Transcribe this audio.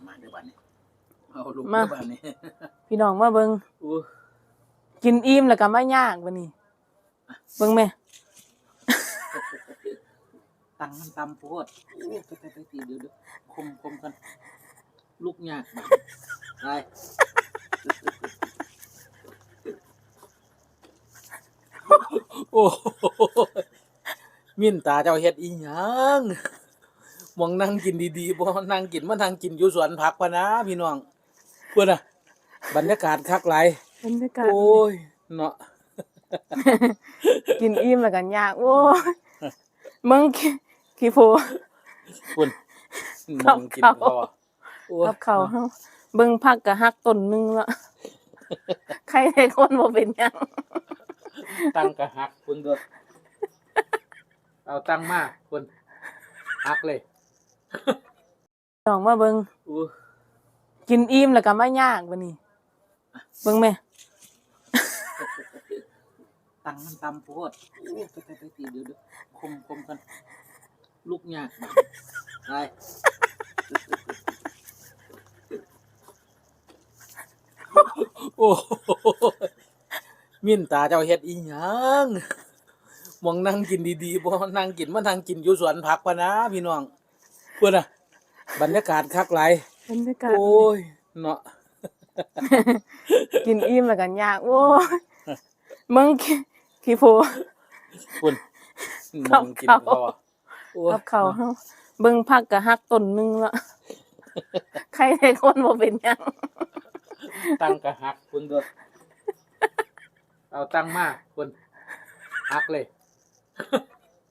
ມາເດີບາດນີ້ ເອົາລົງມາເດີບາດນີ້ ພີ່ນ້ອງມາເບິ່ງ ໂອ້ ກິນອີ່ມແລ້ວກໍມາຍາກບາດນີ້ ເບິ່ງແມ້ ຕັ້ງມັນຕ່ຳໂພດ ໂອ້ ໄປໆໆ ດຽວໆ ຂົ່ມໆ ກ່ອນ ລຸກຍາກບາດ ໄປ ໂອ້ ມິນຕາເຈົ້າເຮັດອີ່ຫຍັງ? ໝ່ອງນັ່ງກິນດີໆ ບໍ່ນັ່ງກິນ ມານັ່ງກິນຢູ່ສວນຜັກພະນາ ພີ່ນ້ອງ ພຸ້ນນະ ບັນຍາກາດຄັກຫຼາຍ ບັນຍາກາດ ໂອ້ຍ ເນາະ ກິນອີ່ມແລ້ວກໍຍາກ ໂອ້ຍ ເບິ່ງຂີ້ ຂີ້ໂພ ພຸ້ນ ໝ່ອງກິນເຂົາ ກັບເຂົ້າເຮົາ ເບິ່ງຜັກກໍຫັກຕົ້ນໜຶ່ງລະ ໃຄແຕ່ຄົນບໍ່ເປັນຫຍັງ ຕັ່ງກໍຫັກພຸ້ນເດີ ເອົາຕັ່ງມາພຸ້ນ ຫັກເລີຍ ນ້ອງມາເບິ່ງ ໂອ້ ກິນອີ່ມແລ້ວກໍມາຍາກບາດນີ້ ເບິ່ງແມ້ ຕັ້ງມັນຕ່ຳໂພດ ໂອ້ ໄປໆໆ ດຽວໆ ຂົ່ມໆ ກ່ອນ ລຸກຍາກບາດ ໄປ ໂອ້ ມິນຕາເຈົ້າເຮັດອີ່ຫຍັງ? ໝ່ອງນັ່ງກິນດີໆ ບໍ່ນັ່ງກິນ ມານັ່ງກິນຢູ່ສວນຜັກພະນາ ພີ່ນ້ອງ ພຸ້ນນະ ບັນຍາກາດຄັກຫຼາຍ ບັນຍາກາດ ໂອ້ຍ ເນາະ ກິນອີ່ມແລ້ວກໍຍາກ ໂອ້ຍ ເບິ່ງຂີ້ ຂີ້ໂພ ພຸ້ນ ໝ່ອງກິນເຂົາ ກັບເຂົ້າ ໂອ້ຍ ກັບເຂົ້າເຮົາ ເບິ່ງຜັກກໍຫັກຕົ້ນໜຶ່ງລະ ໃຄແຕ່ຄົນບໍ່ເປັນຫຍັງ ຕັ່ງກໍຫັກພຸ້ນເດີ ເອົາຕັ່ງມາພຸ້ນ ຫັກເລີຍ